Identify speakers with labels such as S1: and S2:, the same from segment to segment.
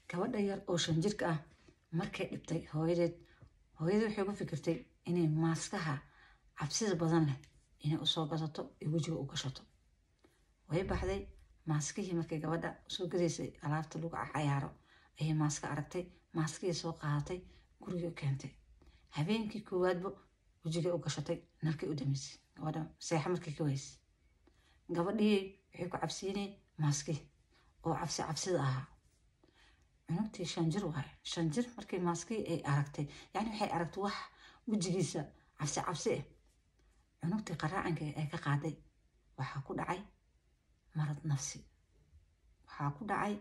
S1: Gabadha yar oo 5 jirka ah markay dhibtay hooyadeed, hooyadii waxay ku fikirtay inay maaskaha cabsida badan leh inay usoo gadato ee wejiga u gashato. Way baxday maaskihii. Markay gabadha usoo gadaysay alaabta lagu cayaaro ayay maaska aragtay, maaskihii soo qaadatay, guriga keentay. Habeenkii koowaadba wejiga u gashatay, nalkay u damisay. Gabadha seexa markay ka waysay, gabadhii waxay ku cabsiinay maaskii oo cabsi cabsida ahaa. Cunugtii 5 jir waaye, 5 jir. Markii maaskii ay aragtay, yani waxay aragtay wax wejigiisa cabsi cabsi ah, cunugtii qaraacanka ay ka qaaday. Waxaa ku dhacay marad nafsi, waxaa ku dhacay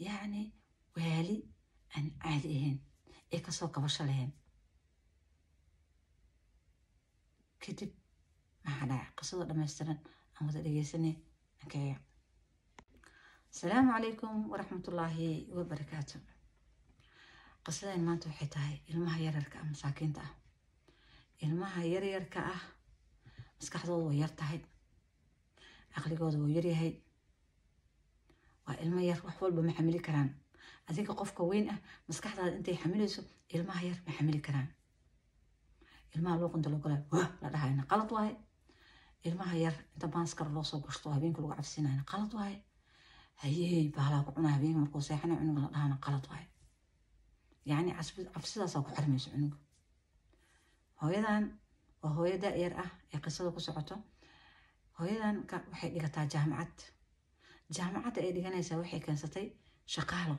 S1: yacni waali aan caadi ahayn ee kasoo kabasho lahayn. Kadib maxaa dhacay? Qisada dhammaystiran aan wada dhegeysanay ankeeya. Asalaamu calaykum waraxmatullaahi wabarakaatu. Qisadan maanta waxay tahay ilmaha yaryarka ah, masaakiinta ah. Ilmaha yaryarka ah maskaxdooda way yar tahay, caqligooda wuu yaryahay, waa ilmo yar, wax walba ma xamili karaan. Adiga qofka weyn ah maskaxdaada intay xamilayso ilmaha yar ma xamili karaan. Ilmaha luuqinta loo galaayo wah la dhahayna qalad waaye. Ilmaha yar inta maaskar loo soo gashto habeenka lagu cabsinayna qalad waaye. Hayey bahalaa ku cunaa habeenka markuu seexanayo cunuga la dhahana qalad waaye. Yacni cabsidaasaa ku xirmayso cunuga. Hooyadan waa hooyo da-yar ah ee qisada ku socoto. Hooyadan waxay dhigataa jaamacad. Jaamacadda ay dhiganaysaa waxay keensatay shaqaalo.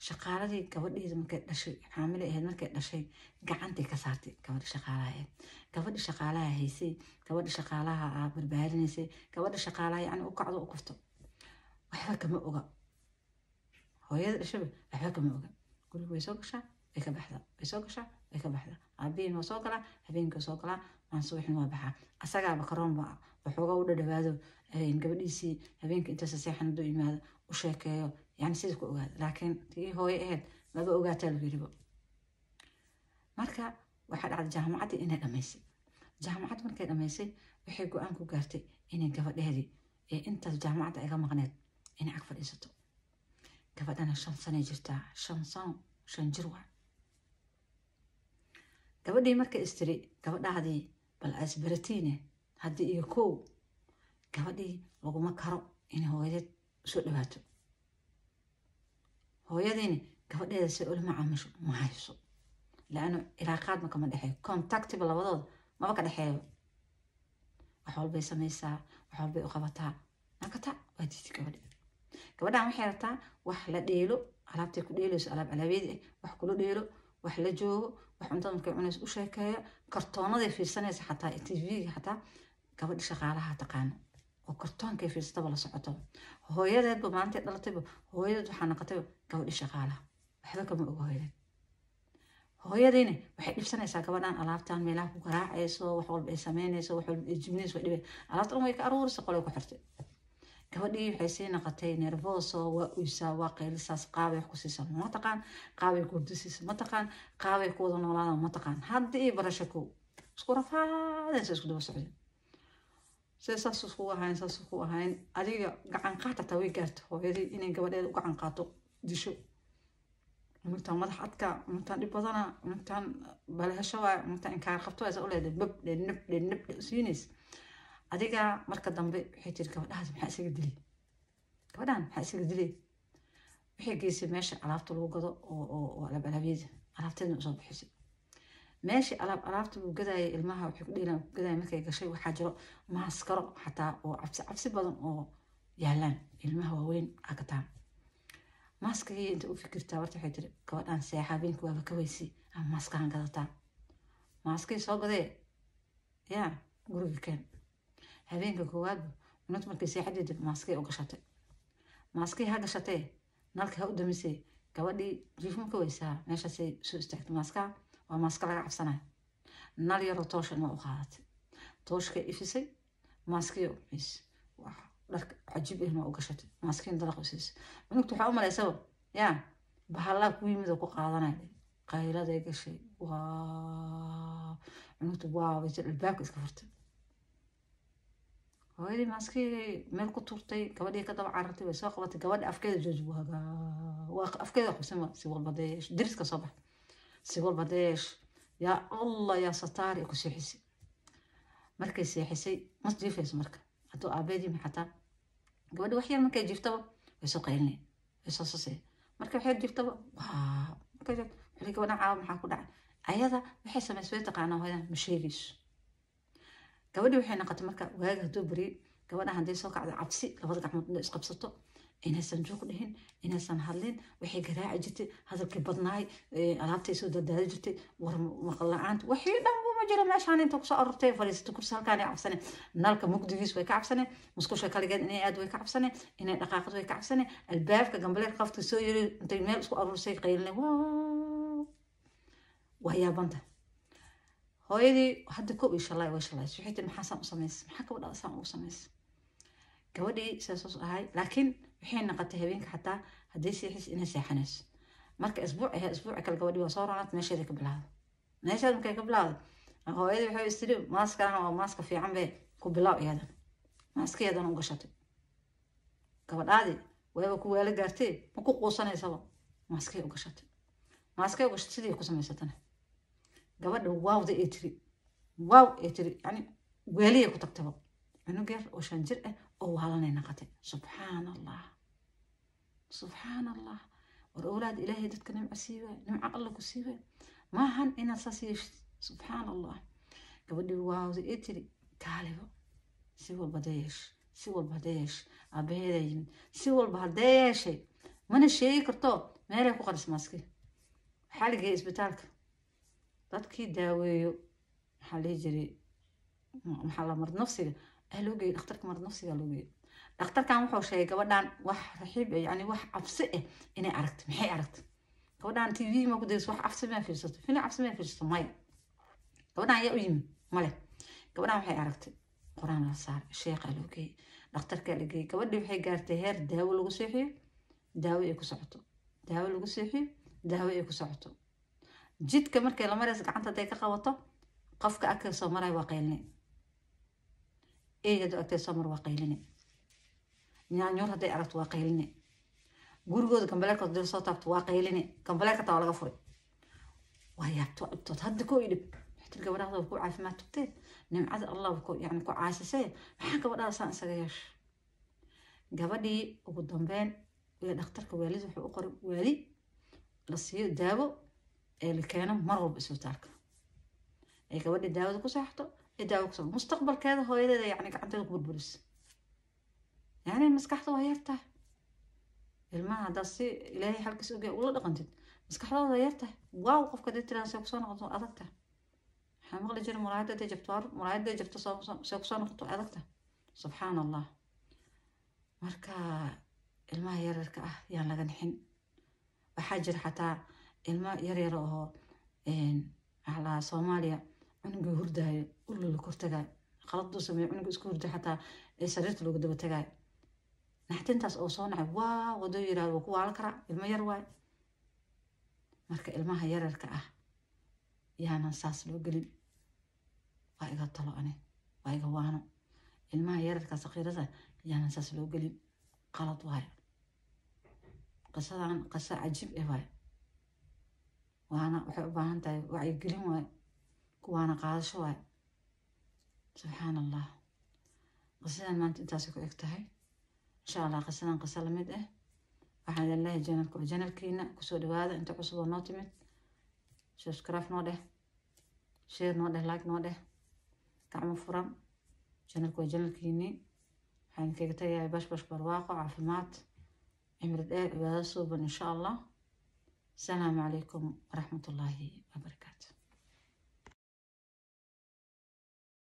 S1: Shaqaaladii gabadheeda markay dhashay, xaamile ahayd markay dhashay, gacantay ka saartay gabadhi shaqaalaha ahayd. Gabadhi shaqaalaha haysay, gabadhi shaqaalaha ah barbaarinaysay, gabadha shaqaalaha yacni u kacdo u kufto waxba kama oga. Hooyada dhashaba waxba kama oga. Guriga way soo gashaa, way ka baxdaa, way soo gashaa, way ka baxdaa. Aabihiin waa soo galaa, habeenkii waa soo galaa, maan subaxin waa baxaa. Asagaaba karoonba waxooga u dhadhawaado gabadhiisii, habeenka intaasa seexan hadduu yimaado u sheekeeyo, yani sida ku ogaado. Laakiin tii hooyo ahayd maba ogaataa lagu yiribo. Marka waxaa dhacday jaamacaddii inay dhamaysay. Jaamacad markay dhamaysay waxay go-aan ku gaartay inay gabadheedii ee intaas jaamacadda ay ka maqneed inay ag fadhiisato. Gabadhana 5 sanay jirtaa, 5 sano, 5 jir waa gabadhii. Markay istiri gabadhaadii bal asbaratiine haddii iyo kow, gabadhii laguma karo inay hooyadeed usoo dhawaato. Hooyadiini gabadheeda si ula macaamisho ma hayso, laano cilaaqaad ma kama dhexeeyo, contactiba labadooda maba ka dhexeeyo. Wax walbay samaysaa, wax walbay u qabataa, nakata waa diidi gabadhi. Gabadhan waxay rabtaa wax la dheelo, alaabtay ku dheelayso, alaab alaabyadii ah, wax kula dheelo, wax la joogo, wax cuntada markay cunayso u sheekeeyo, kartoonaday fiirsanaysa xataa, TV-ga xataa gabadhi shaqaalaha taqaano oo kartoonkay fiirsataba la socoto. Hooyadeedba maalintay dhalatayba hooyadeed waxaa noqotayba gabadhi shaqaalaha, waxba kama oga hooyadeed. Hooyadiina waxay dhibsanaysaa gabadhan alaabtan meelaha ku garaacayso, wax walba ay sameynayso, wax walba ay jibinayso, way dhibay. Alaabta dhan way ka aruurisa, qolay ku xirtay. Gabadhii waxay sii noqotay nervoso, waa uysaa, waa qaylisaas. Qaabay wax ku siisa ma taqaan, qaabay ku hurdisiisa ma taqaan, qaabay ku wada noolaadaan ma taqaan. Hadda iyo barasho kow isku rafaadaysa, isku daba socdeen, see saas iskugu ahayn, saas isku ahayn. Adiga gacan qaat hataa way gaarta hooyadii inay gabadheeda u gacan qaato, disho. Cunugtan madax adka, cunugtan dhib badana, cunugtan balahasho waay, cunugtan inkaar qabto waay, saa u leedahay bab dhe nab dhe nab dhe siinays. Adiga marka dambe waxay tiri gabadhahaas maxaa isaga dilay, gabadhan maxaa isaga dilay? Waxay geysay meesha alaabta lagu gado oo alaab alaabyada, alaabteedna usoo bixisay. Meeshii alaab alaabta lagu gadayay ilmaha waxay ku dheelaan ku gadayay markay gashay, waxaa jiro maaskaro xataa oo cabsi cabsi badan oo yaalaan ilmaha waaweyn agataan. Maaskagii inta u fikirtaa warta waxay tiri gabadhan seexa, habeenkii waaba ka weysi ama maaskahan gadataa. Maaskii soo gadee, yaa guriga keen. Habeenka koowaadba cunugta markay seexadeeda maaskay u gashatay. Maaskii ha gashatee, nalka ha u damisay, gabadhii jiifma ka weysaa. Meeshaasay soo istaagtay. Maaskaha waa maaska laga cabsanayo, nal yaroo tooshan waa u qaadatay, tooshkay ifisay, maaskii is wax dharka cajiib ahna waa u gashatay, maaskiin dalaq u siisay. Cunugta waxaa u malaysaba yaa bahallaa ku yimid oo ku qaadanaya. Qayladay gashay, waa cunugta waa way albaabka iska furtay. Hooyadii maaskii meel ku tuurtay, gabadhii ka daba carartay, way soo qabatay gabadha. Afkeeda jooji buu hagaa, waa afkeeda qabsan. Si walba dee yeesh, deriska soo bax, si walba dee yeesh, yaa Allah yaa sataari, ku seexisay. Markay seexisay ma jiifayso. Marka hadduu aabeed yimi xataa, gabadhi wax yar markay jiiftaba way soo qaylinay, way soo sasay. Markay wax yar jiiftaba waa markay wuxuu gabadhan caawa maxaa ku dhacay? Ayada waxay samaysay way taqaanaa, hooyadan ma sheegayso. Gabadhii waxay noqotay marka waaga hadduu bariyey, gabadha hadday soo kacdo cabsi, labada gacmood inay isqabsato, inaysan juuq dhihin, inaysan hadlin. Waxay garaaci jirtay, hadalkii badnaay, alaabtay soo dardaadi jirtay, war maqal la-aanta, wixii dhan buu ma jiro. Meeshaan inta kusoo arortay fadhiisatay kursi halkaan ay cabsane, nalka mugdigiis way ka cabsane, musqusha kaligeed inay aad way ka cabsane, inay dhaqaaqad way ka cabsane, albaabka gambaleer qafka soo yiri intay meel isku aruursay qaylinay. Waa yaabanta hooyadii hadda koob iyo shalay way shalaysay. Waxay tiri, maxaa saan u samaysay? Maxaa gabadha saan ugu samaysay? Gabadhii sidaas ahay, laakiin waxay noqotay habeenka xataa haddii seexis inay seexanayso. Marka isbuuc ayaa isbuuci kale gabadhii waa soo ronaat, meesheeda ka bilaawday. Meesheeda markay ka bilaawday, hooyadii waxay istiri, maaskana waa maaska fiican be ku bilaaw iyadan. Maaskayadan u gashatay gabadhaadii, wayba ku waala gaartee, ma ku quusanaysaba. Maaskay u gashatay, maaskay u gashatay, sidii ku samaysatana gabadha waawda ee tiri, waaw ee tiri, yani waaliyay ku tagtaba. Cunug yar oo 5 jir ah oo waalanay noqotay. Subxaan Allah, subxaan Allah. War owlaad Ilaahay dadka nimco siiwaay, nimco Alla ku siiwaay, maahan inaad saas yeeshid. Subxaan Allah. Gabadhii waawda ee tiri, kaaliba si walba hadee yeesh, si walba hadee yeesh, aabaheedaa yimid, si walba haddee yeeshay, mana sheegi karto meelay ku qaris maaski. Waxaa la geeyay isbitaalka dadkii daaweeyo, maxaa la dhihi jiray, maxaa la marad nafsiga ah loo geeyay, dhakhtarka marad nafsiga loo geeyay. Dhakhtarkan wuxuu sheegay gabadhan wax raxiib, yani wax cabsi ah inay aragtay. Maxay aragtay gabadhan? TV ma ku dayso? Wax cabsi ma fiirsato? Filim cabsi ma fiirsato? Maya. Gabadhan ayaa u yimid male. Gabadhan waxay aragtay Qur-aan la saaray, sheekhaa loo geeyay, dhakhtarkaa la geeyay. Gabadhii waxay gaartay heer daawo lagu seexiyo, daawo ay ku socoto, daawo lagu seexiyo, daawo ay ku socoto. Jidka markay la maraysa gacanta hadday ka qabato, qofka agtay soo maraya waa qayline, ey hadduu agtay soo mar waa qayline, nyaanyuur hadday aragto waa qayline, gurigooda gambaleerka hadii soo taabto waa qayline, gambaleerka taa waa laga furay. Waa yaabto, waa dhibtood hadda koo idhib. Waxay gabadhaada ku caafimaad tugtee, nimcada Allah ku yani ku caasisee, maxaa gabadhaada saan isaga yeesha? Gabadhii ugu dambeyn iyo dhakhtarka waalid wuxuu u qoray waali la siiyo daawo ee la keeno mar walba isbitaalka, ay gabadhii daawada ku seexato, ee daawo ku seexato. Mustaqbalkeeda hooyadeeda yani gacanteeda ku burburisa. Yani maskaxda waa yartahay ilmaha, haddaad si Ilaahay xalkiisa ogyahay ula dhaqantid, maskaxdooda waa yartahay. Waaw, qofka hadii tiraan see kusoo noqoto waa adag tahay. Waxaa maqli jira muraayadda hadday jabto, muraayadda jabto see kusoo noqoto waa adag tahay. Subxaan Allah. Marka ilmaha yaryarka ah yaan laga nixin. Waxaa jira xataa ilmo yaryar oo maxaa lahaa Soomaaliya, cunuga hurdaayo ulla la kortagaayo, qaladuu sameeyo, cunuga isku hurday xataa ee sariirta looga daba tagaayo. Naxtintaas oo soo nacay waa wadoo yiraahdo waa ku waalan karaa, ilmo yar waayo. Marka ilmaha yararka ah yaanan saas loo gelin. Waa iga talo ani, waa iga waano. Ilmaha yararka saqiirada yaanan saas loo gelin, qalad waayo. Qisadan qiso cajiib eh waayo, waana waxay u baahan tahay wacyigelin waayo, kuwaana qaadasho waayo. Subxaan Allah. Qisadan maanta intaasay ku eg tahay. Insha Allah qisadan qiso lamid ah waxaan idin leeyahay, channelka waa channelkiina, kusoo dhawaada. Inta cusub oo noo timid, subscribe noo dheh, share noo dheh, like noo dheh, gacmo furan. Channelka waa channelkiinii. Waxaan idinkaga tagayaa bashbash, barwaaqo, caafimaad, cimri dheer, cibaado suuban insha Allah. Asalaamu calaykum waraxmatullaahi wabarakaatu.